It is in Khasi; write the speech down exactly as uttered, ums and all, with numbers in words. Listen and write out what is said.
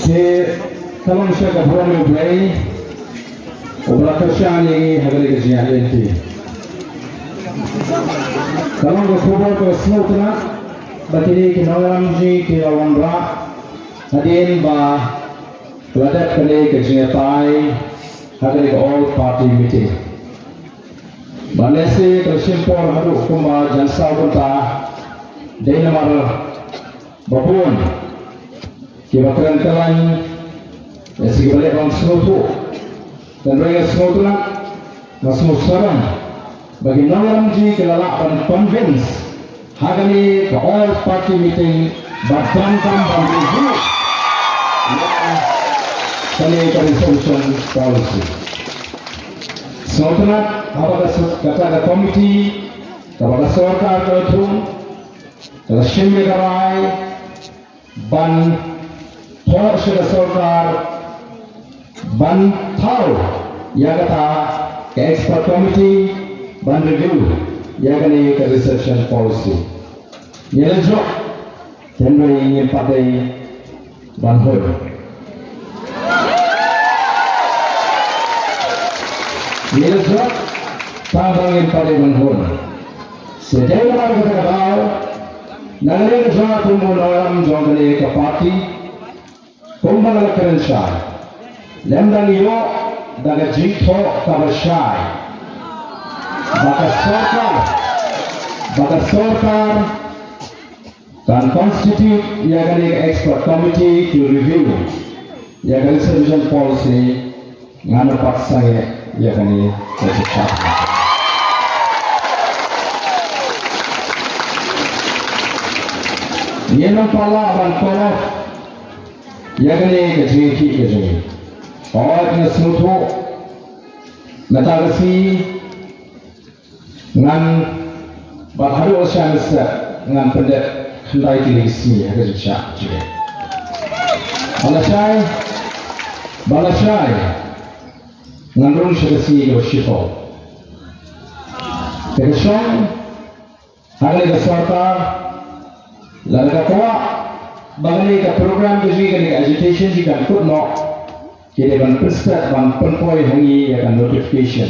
Te ka long sha ka burom U Blei uba la kyrshan ïa ngi ha kane ka jingïaid lynti. Ka long ka khubor kaba sngewtynnat ba kine ki nongïalam jong ngi ki la wanrah hadien ba la dep kane ka jingïatai ha kane ka all party meeting. Ba lehse ka la shim por haduh kumba jan saw kynta, dei namar ba bun kiba kren ka lain, lehse kiba leh ban sngewthuh. Tangba nga sngewtynnat, nga sngewsarong ba ki nongïalam jong ngi ki la lah ban convince ha kane ka all party meeting ba donkam ban review ïa kane ka reservation policy. Sngewtynnat haba ka s-, kata ka committee kaba ka sorkar ka la thung, ka la shim ïa ka rai ban thoh sha ka sorkar ban thaw ïa kata ka expert committee ban review ïa kane ka reservation policy. Ngi la jop, hynrei ngim pat dei ban hun. Ngi la jop, tangba ngim pat dei ban hun. Sa dei namar kata ka daw, na kane ka jong nga kum u nongïalam jong kane ka party, kumba nga la kren shai, lem dang ïoh da ka jingthoh kaba shai ba ka sorkar, ba ka sorkar kan constitute ïa kane ka expert committee to review ïa ka reservation policy. Ngan ym pat sangeh ïa kane ka jingshai. Ngin ym pat lah ban call off ïa kane ka jingïakhih ka jong ngi. Hooid, nga sngewthuh mynta ka sngi ngan, bad haduh la shai mynstep ngan pyndep khyndai tylli ki sngi ha ka jingshah jingeh. Ba la shai, ba la shai ngan rung sha ka sngi kaba shiphew. Te ka shong ha kane ka sorkar, lada ka kwah ba kane ka program ka jong ngi, kane ka agitation jong ngi kan kut noh, ki dei ban pynstet ban pynpoi ha ngi ïa ka notification.